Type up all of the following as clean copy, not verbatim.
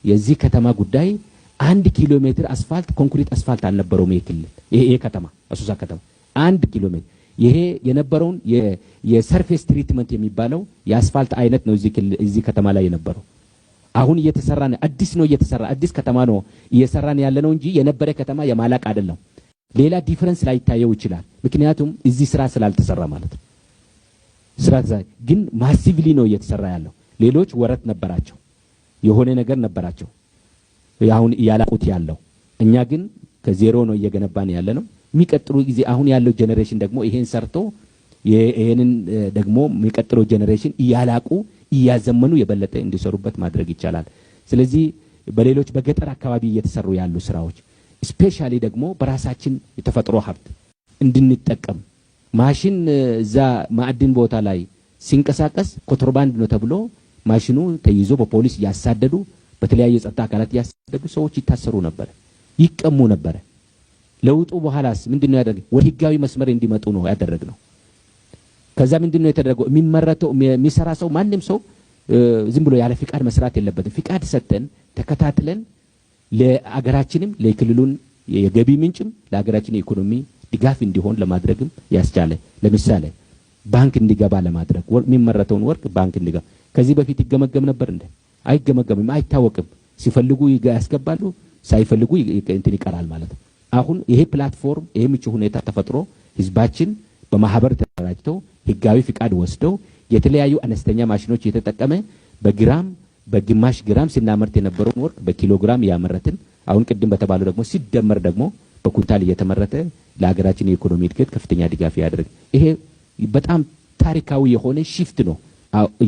የዚህ ከተማ ጉዳይ 1 ኪሎ ሜትር አስፋልት፣ ኮንክሪት አስፋልት አልነበረውም። ይሄ ክልል፣ ይሄ ከተማ፣ አሶሳ ከተማ 1 ኪሎ ሜትር ይሄ የነበረውን የ surface treatment የሚባለው የአስፋልት አይነት ነው እዚህ ክልል፣ እዚህ ከተማ ላይ የነበረው። አሁን እየተሰራ ነው። አዲስ ነው እየተሰራ፣ አዲስ ከተማ ነው እየሰራን ያለ ነው እንጂ የነበረ ከተማ የማላቅ አይደለም። ሌላ difference ላይታየው ይችላል። ምክንያቱም እዚህ ስራ ስላልተሰራ ማለት ነው። ስራ ግን massively ነው እየተሰራ ያለው። ሌሎች ወረት ነበራቸው፣ የሆነ ነገር ነበራቸው። አሁን እያላቁት ያለው፣ እኛ ግን ከዜሮ ነው እየገነባን ያለ ነው። የሚቀጥሉ ጊዜ አሁን ያለው generation ደግሞ ይሄን ሰርቶ ይሄንን ደግሞ የሚቀጥለው generation እያላቁ እያዘመኑ የበለጠ እንዲሰሩበት ማድረግ ይቻላል። ስለዚህ በሌሎች በገጠር አካባቢ እየተሰሩ ያሉ ስራዎች specially ደግሞ በራሳችን የተፈጥሮ ሀብት እንድንጠቀም፣ ማሽን እዛ ማዕድን ቦታ ላይ ሲንቀሳቀስ ኮንትሮባንድ ነው ተብሎ ማሽኑ ተይዞ በፖሊስ እያሳደዱ፣ በተለያዩ የጸጥታ አካላት እያሳደዱ ሰዎች ይታሰሩ ነበር፣ ይቀሙ ነበረ። ለውጡ በኋላስ ምንድን ነው ያደረገ? ወደ ህጋዊ መስመር እንዲመጡ ነው ያደረግነው። ከዛ ምንድን ነው የተደረገው? የሚመረተው፣ የሚሰራ ሰው፣ ማንም ሰው ዝም ብሎ ያለ ፍቃድ መስራት የለበትም። ፍቃድ ሰጥተን ተከታትለን ለአገራችንም ለክልሉን የገቢ ምንጭም ለሀገራችን የኢኮኖሚ ድጋፍ እንዲሆን ለማድረግም ያስቻለ፣ ለምሳሌ ባንክ እንዲገባ ለማድረግ፣ የሚመረተውን ወርቅ ባንክ እንዲገባ። ከዚህ በፊት ይገመገም ነበር እንደ? አይገመገምም፣ አይታወቅም። ሲፈልጉ ያስገባሉ፣ ሳይፈልጉ እንትን ይቀራል ማለት ነው። አሁን ይሄ platform፣ ይሄ ምቹ ሁኔታ ተፈጥሮ ህዝባችን በማህበር ተደራጅተው ህጋዊ ፍቃድ ወስደው የተለያዩ አነስተኛ ማሽኖች የተጠቀመ በግራም በግማሽ ግራም ስናመርት የነበረውን ወርቅ በኪሎግራም ያመረትን፣ አሁን ቅድም በተባለው ደግሞ ሲደመር ደግሞ በኩንታል እየተመረተ ለሀገራችን የኢኮኖሚ እድገት ከፍተኛ ድጋፍ ያደርግ። ይሄ በጣም ታሪካዊ የሆነ shift ነው።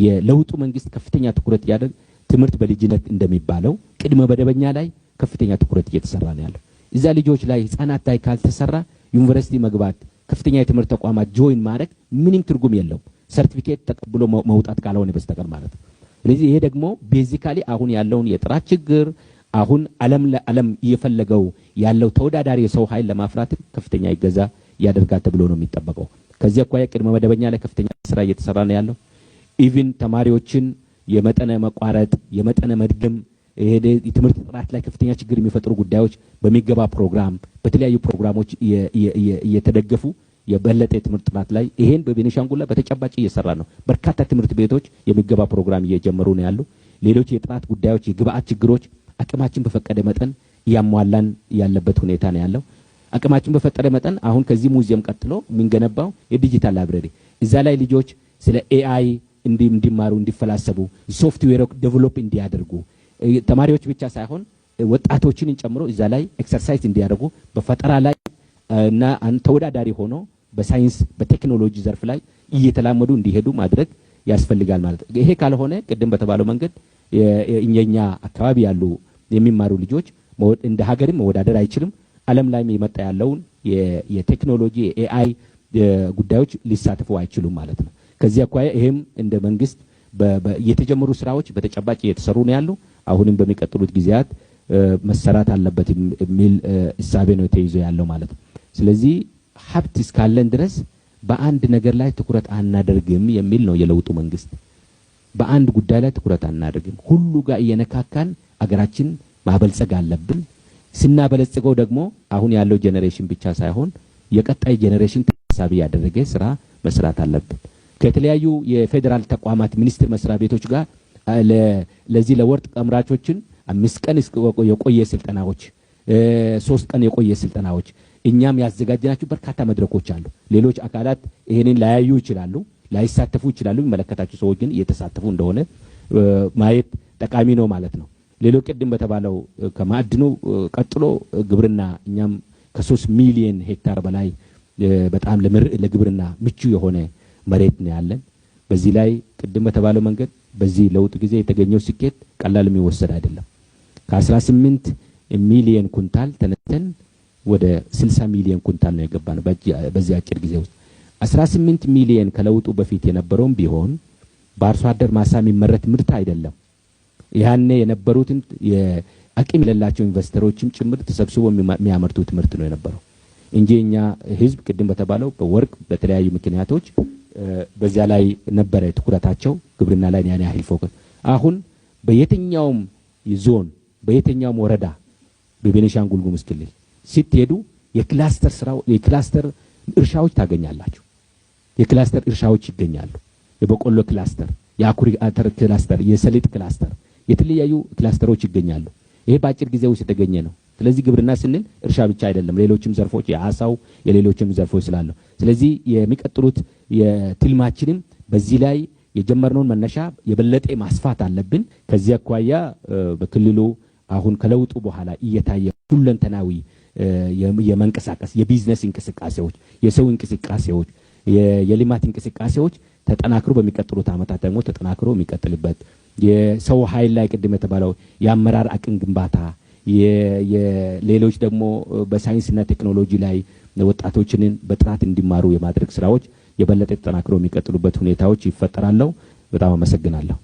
የለውጡ መንግስት ከፍተኛ ትኩረት እያደረገ ትምህርት በልጅነት እንደሚባለው ቅድመ መደበኛ ላይ ከፍተኛ ትኩረት እየተሰራ ነው ያለው። እዛ ልጆች ላይ፣ ህፃናት ላይ ካልተሰራ ዩኒቨርሲቲ መግባት፣ ከፍተኛ የትምህርት ተቋማት join ማድረግ ምንም ትርጉም የለውም። ሰርቲፊኬት ተቀብሎ መውጣት ካልሆነ በስተቀር ማለት ነው። ስለዚህ ይሄ ደግሞ basically አሁን ያለውን የጥራት ችግር፣ አሁን ዓለም ለዓለም እየፈለገው ያለው ተወዳዳሪ የሰው ኃይል ለማፍራት ከፍተኛ እገዛ ያደርጋል ተብሎ ነው የሚጠበቀው። ከዚህ አኳያ ቅድመ መደበኛ ላይ ከፍተኛ ስራ እየተሰራ ነው ያለው። Even ተማሪዎችን የመጠነ መቋረጥ፣ የመጠነ መድገም፣ ይሄ የትምህርት ጥራት ላይ ከፍተኛ ችግር የሚፈጥሩ ጉዳዮች በሚገባ ፕሮግራም፣ በተለያዩ ፕሮግራሞች እየተደገፉ የበለጠ የትምህርት ጥራት ላይ ይሄን በቤኒሻንጉል ላይ በተጨባጭ እየሰራ ነው። በርካታ ትምህርት ቤቶች የሚገባ ፕሮግራም እየጀመሩ ነው ያሉ። ሌሎች የጥራት ጉዳዮች፣ የግብአት ችግሮች አቅማችን በፈቀደ መጠን እያሟላን ያለበት ሁኔታ ነው ያለው። አቅማችን በፈቀደ መጠን አሁን ከዚህ ሙዚየም ቀጥሎ የምንገነባው የ digital library፣ እዛ ላይ ልጆች ስለ AI እንዲማሩ፣ እንዲፈላሰቡ፣ software develop እንዲያደርጉ፣ ተማሪዎች ብቻ ሳይሆን ወጣቶችን ጨምሮ እዛ ላይ exercise እንዲያደርጉ፣ በፈጠራ ላይ እና ተወዳዳሪ ሆኖ በሳይንስ በቴክኖሎጂ ዘርፍ ላይ እየተላመዱ እንዲሄዱ ማድረግ ያስፈልጋል ማለት ነው። ይሄ ካልሆነ ቅድም በተባለው መንገድ የኛ አካባቢ ያሉ የሚማሩ ልጆች እንደ ሀገርም መወዳደር አይችልም። ዓለም ላይም የመጣ ያለውን የቴክኖሎጂ የ AI ጉዳዮች ሊሳተፉ አይችሉም ማለት ነው። ከዚህ አኳያ ይሄም እንደ መንግስት የተጀመሩ ስራዎች በተጨባጭ እየተሰሩ ነው ያሉ። አሁንም በሚቀጥሉት ጊዜያት መሰራት አለበት የሚል እሳቤ ነው ተይዞ ያለው ማለት ነው። ስለዚህ ሀብት እስካለን ድረስ በአንድ ነገር ላይ ትኩረት አናደርግም የሚል ነው የለውጡ መንግስት። በአንድ ጉዳይ ላይ ትኩረት አናደርግም። ሁሉ ጋር እየነካካን አገራችን ማበልጸግ አለብን። ስናበለጽገው ደግሞ አሁን ያለው generation ብቻ ሳይሆን የቀጣይ generation ታሳቢ ያደረገ ስራ መስራት አለብን። ከተለያዩ የፌዴራል ተቋማት፣ ሚኒስቴር መስሪያ ቤቶች ጋር ለዚህ ለወርቅ አምራቾችን 5 ቀን የቆየ ስልጠናዎች፣ 3 ቀን የቆየ ስልጠናዎች እኛም ያዘጋጀናቸው በርካታ መድረኮች አሉ። ሌሎች አካላት ይሄንን ላያዩ ይችላሉ፣ ላይሳተፉ ይችላሉ። የሚመለከታቸው ሰዎች ግን እየተሳተፉ እንደሆነ ማየት ጠቃሚ ነው ማለት ነው። ሌሎች ቅድም በተባለው ከማዕድኑ ቀጥሎ ግብርና፣ እኛም ከ3 ሚሊዮን ሄክታር በላይ በጣም ለግብርና ምቹ የሆነ መሬት ነው ያለን። በዚህ ላይ ቅድም በተባለው መንገድ በዚህ ለውጥ ጊዜ የተገኘው ስኬት ቀላል የሚወሰድ አይደለም። ከ18 ሚሊዮን ኩንታል ተነስተን ወደ 60 ሚሊዮን ኩንታል ነው የገባነው በዚህ አጭር ጊዜ ውስጥ። 18 ሚሊዮን ከለውጡ በፊት የነበረውም ቢሆን በአርሶ አደር ማሳ የሚመረት ምርት አይደለም። ያኔ የነበሩትን አቅም የሌላቸው ኢንቨስተሮችም ጭምር ተሰብስቦ የሚያመርቱት ምርት ነው የነበረው እንጂ እኛ ህዝብ ቅድም በተባለው በወርቅ፣ በተለያዩ ምክንያቶች በዚያ ላይ ነበረ ትኩረታቸው፣ ግብርና ላይ ያን ያህል focus። አሁን በየትኛውም ዞን በየትኛውም ወረዳ በቤኒሻንጉል ጉሙዝ ክልል ስትሄዱ የ cluster ስራው የ cluster እርሻዎች ታገኛላችሁ። የ cluster እርሻዎች ይገኛሉ። የበቆሎ cluster፣ የአኩሪ አተር cluster፣ የሰሊጥ cluster፣ የተለያዩ cluster ኦች ይገኛሉ። ይሄ በአጭር ጊዜ ውስጥ የተገኘ ነው። ስለዚህ ግብርና ስንል እርሻ ብቻ አይደለም፣ ሌሎችም ዘርፎች የአሳው የሌሎችም ዘርፎች ስላለው፣ ስለዚህ የሚቀጥሉት የትልማችንም በዚህ ላይ የጀመርነውን መነሻ የበለጠ ማስፋት አለብን። ከዚህ አኳያ በክልሉ አሁን ከለውጡ በኋላ እየታየ ሁለንተናዊ የመንቀሳቀስ የቢዝነስ እንቅስቃሴዎች፣ የሰው እንቅስቃሴዎች፣ የልማት እንቅስቃሴዎች ተጠናክሮ በሚቀጥሉት ዓመታት ደግሞ ተጠናክሮ የሚቀጥልበት፣ የሰው ኃይል ላይ ቅድም የተባለው የአመራር አቅም ግንባታ፣ ሌሎች ደግሞ በሳይንስና ቴክኖሎጂ ላይ ወጣቶችንን በጥራት እንዲማሩ የማድረግ ስራዎች የበለጠ ተጠናክሮ የሚቀጥሉበት ሁኔታዎች ይፈጠራሉ። በጣም አመሰግናለሁ።